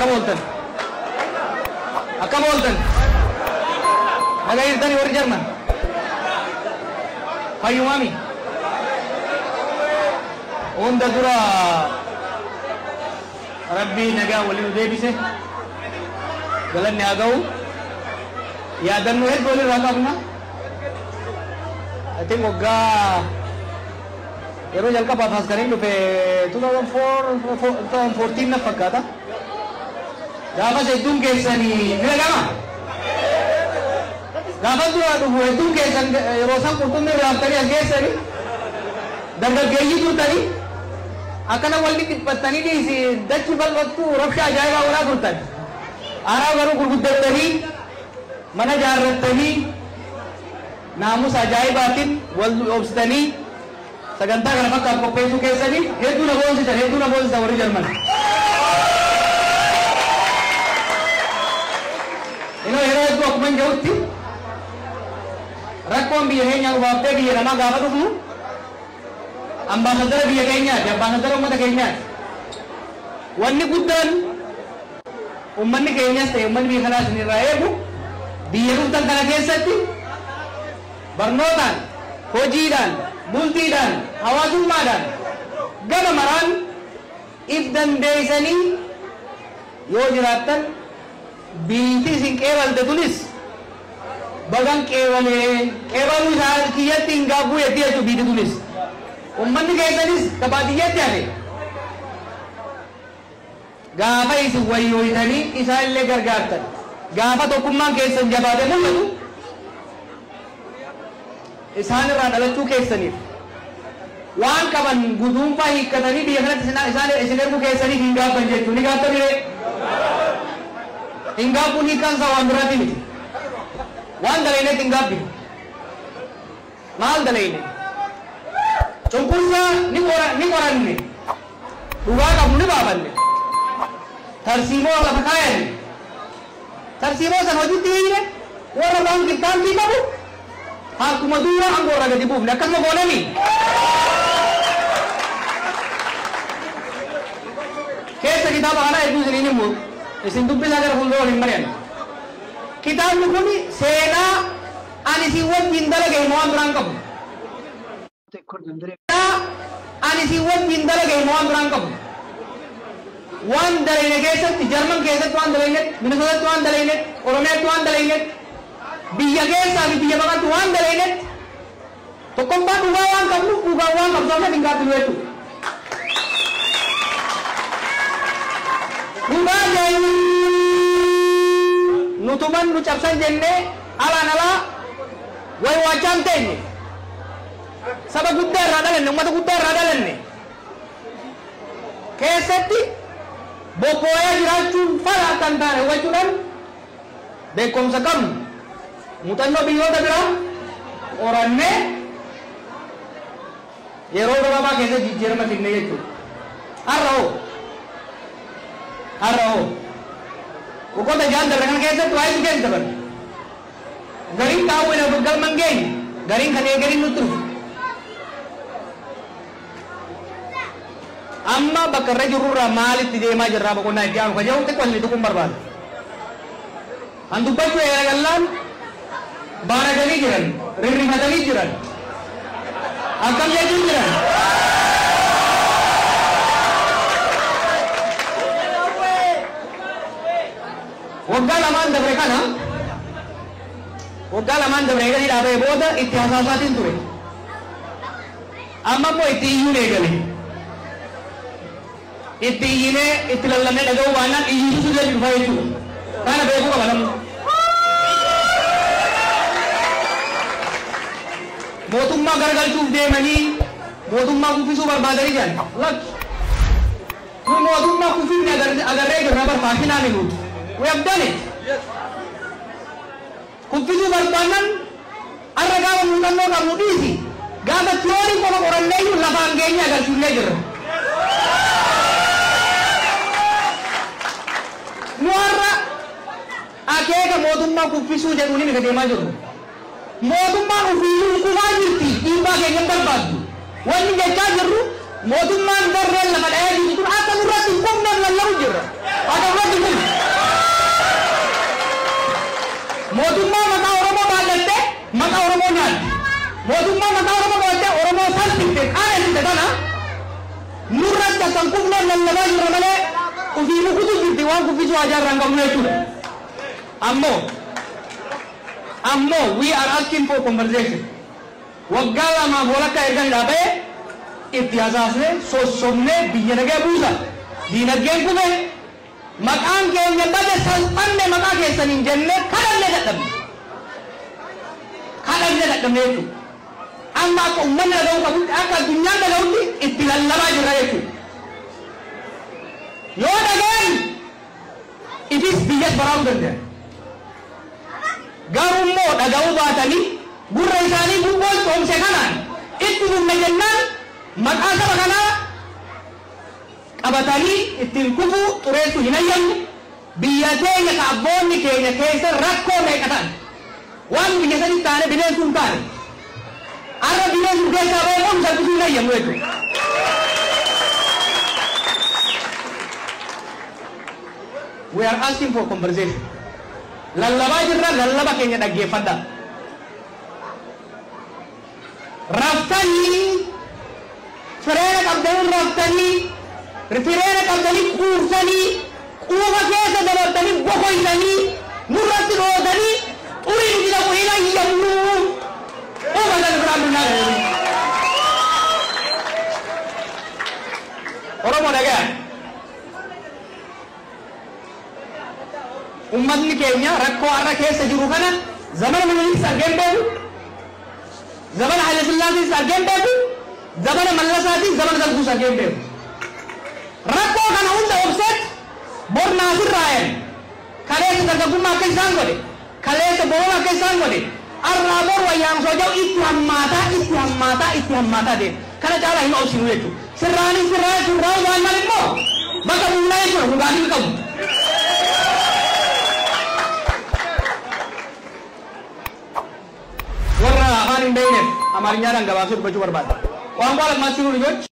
Akkam ooltan? Akkam ooltan? Nagaa jirtanii warri Jarman? Fayyumaami? Hunda dura Rabbii nagaa waliin nu deebise galanni haa ga'u. Yaadannoo hedduu walirraa qabna. I think waggaa yeroo jalqabaaf as kan hin dhufe 2004 2014 na fakkaata. Gaafas hedduun keessanii ni dhagama. Gaafa dura dhufu hedduun keessan yeroo san qurxummii irraa haftanii as geessanii dargaggeeyyii turtanii akkana walli dhiphattanii dhiisi dachi bal'attu rabsha ajaa'ibaa godhaa turtan. Haaraa garuu gurguddattanii mana jaarrattanii naamusa ajaa'ibaatiin wal obsitanii sagantaa kana fakkaatu qopheessuu keessanii hedduu na boonsitan, hedduu na boonsitan warri Jarman. Inoo yeroo hedduu akkuma hin jirutti rakkoon biyya keenyaa nu baaftee biyya namaa gaafa dhufnu ambaasadara biyya keenyaati, ambaasadara uummata keenyaati. Wanni guddaan uummanni keenyas ta'e uummanni biyya kanaas isin irraa eegu biyya dhuftan kana keessatti barnootaan, hojiidhaan, bultiidhaan, hawaasummaadhaan gama maraan if dandeessanii yoo jiraattan biyyi isin qeebalte tunis bagan qeebalee qeebaluu isaa kiyyatti hin gaabbuu jetti jechuudha biyyi tunis. Uummanni keessanis ka baadiyyaatti hafe gaafa isin wayyooytanii isaan illee gargaartan gaafa tokkummaan keessan jabaate mul'atu isaan irraa dhalachuu keessaniif waan qaban guduunfaa hiikkatanii biyya kanatti isaan isin erguu keessaniif hin gaabban jechuudha. Ni gaabbaniree? Hin gaabbuun hiikkaan isaa waan biraati miti. Waan dalayneetti hin gaabbinu. Maal dalayne? Cunqursaa ni qoranne. Dhugaa qabnu ni baafanne. Tarsiimoo lafa kaayanne. Tarsiimoo san hojiitti hiikne warra baankii taankii qabu akkuma duura aangoo irraa gadi buufne akkasuma goonanii. Keessa kitaaba kanaa hedduu isiniin himu isin dubbisaa gara fuuldura waliin mari'an. Kitaabni kun seenaa ani isin wajjin dalage hima waan biraan qabu. Ani isin wajjin dalage hima waan biraan qabu. Waan dalayne keessatti Jarman keessatti waan dalayne, Minisootatti waan dalayne, Oromiyaatti waan dalayne, biyya keessaa fi biyya baqatti waan dalayne tokkoffaa dhugaa waan qabnu dhugaa waan qabsoofne hin gaabbinu jechuudha. Dhugaa nutuman nu cabsan jennee alaan alaa way waachaan teenye saba guddaa irraa dhalanne, uummata guddaa irraa dhalanne keessatti bobbooyaa jiraachuun fala akka hin taane hubachuudhaan beekumsa qabnu muuxannoo biyyoota biraa qorannee yeroo gabaabaa keessatti jijjiirama fidne jechuudha. Har'a hoo boqota jaan darbe kana keessatti waa'ee keessa dabarre. Gariin kaawwina galma hin geenye, gariin kan eegaliin nutti dhufe. Amma bakka irra jirrurraa maalitti deemaa jirraa boqonnaa itti aanu kan jedhu xiqqoo isin tuquun barbaada. Kan dubbachuu eegallaan baaragalii jiran, rirrifatanii jiran, akkam jechuun jiran. Waggaa lamaan dabre kana waggaa lamaan dabre eegalii dhaabee booda itti hasaasaatiin ture. Amma immoo itti iyyuun eegale. Itti iyyinee itti lallabnee dhaga'uu baannaan iyyisuutu illee dhufa jechuudha. Kana beekuu qaba namni. Mootummaa garagalchuuf deemanii mootummaa kuffisuu barbaadanii jiran. Lakki. Nu mootummaa kuffifne agarree jirra bar faashinaa minuuti. We have done it. Kuffisuu barbaannan har'a gaafa muuxannoo qabnu dhiisi. Gaafa tiyoorii qofa qorannee iyyuu lafaan geenye agarsiifnee jirra. Nu har'a akeeka mootummaa kuffisuu jedhuun ni deemaa jirru. Mootummaan ofiiyyuu kufaa jirti dhiibbaa keenya hin barbaaddu. Wanni jechaa jirru mootummaan darreen lafa dha'ee jirtu tun akka nurratti hin kufneef lallabu jirra. Akka nurratti hin kufne. Mootummaa maqaa Oromoo qabattee Oromoo salphifte qaanessite tana nurratti akkan kufneen lallabaa jirra malee ofii mukutu jirti waan kuffisuu haajaa irraa hin qabnu jechuudha. Ammoo we are asking for conversation. Waggaa lamaaf walakkaa erga dhaabee itti hasaasnee sossobnee biyya nagaa buusa. Diinagdeen kufe maqaan keenya bade salphanne maqaa keessaniin jennee kadhannee dadhabne. Kadhannee dadhabne jechuudha. Amma akka uummanni dhaga'uu qabutti akka addunyaan dhaga'utti itti lallabaa jirra jechuudha. Yoo dhaga'an ifis biyyas baraaruu danda'a. Garuu immoo dhaga'uu baatanii gurra isaanii gubboon coomse kanaan itti fufne jennaan maqaa saba kanaa qabatanii ittiin kufuu xureessuu hin hayyamnu. Biyya teenya ka abboonni keenya keessa rakkoo meeqa ta'an waan biyya sanii taane bineensu hin taane har'a bineensu keessaa ba'ee oomsa salphisuu hin hayyamnu jechuudha. We are asking for conversation. Lallabaa jirra, lallaba keenya dhaggeeffadhaa. Raftanii fireena qabdanii raftanii fireena qabdanii quursanii quufa keessa dabartanii bokoysanii nurratti dhootanii xurii nuti dhabu hin hayyamnu. Quufa sana biraa addunyaa kana. Oromoo dhagaya. Ummatni keenya rakkoo har'a keessa jiru kana zamana Minilikis argeen beeku, zamana Haile Sillaasees argeen beeku, zamana Mallasaatis zamana Darguus argeen beeku. Rakkoo kana hunda obseet bornaasirraayan kaleessa dargaggummaa akka isaan godhe, kaleessa boona akka isaan godhe, arraa bor wayyaamsoo jedhu itti hammaataa itti hammaataa itti hammaataa deema. Kana caalaa hin obsinu jechuudha. Sirraanis sirraa sirraa waan immoo bakka buunaa jechuudha dhugaatii qabu. Warra afaan hin beekneef Amaariñaadhaan gabaabsee dubbachuu barbaada. ቋንቋ ለማትችሉ ልጆች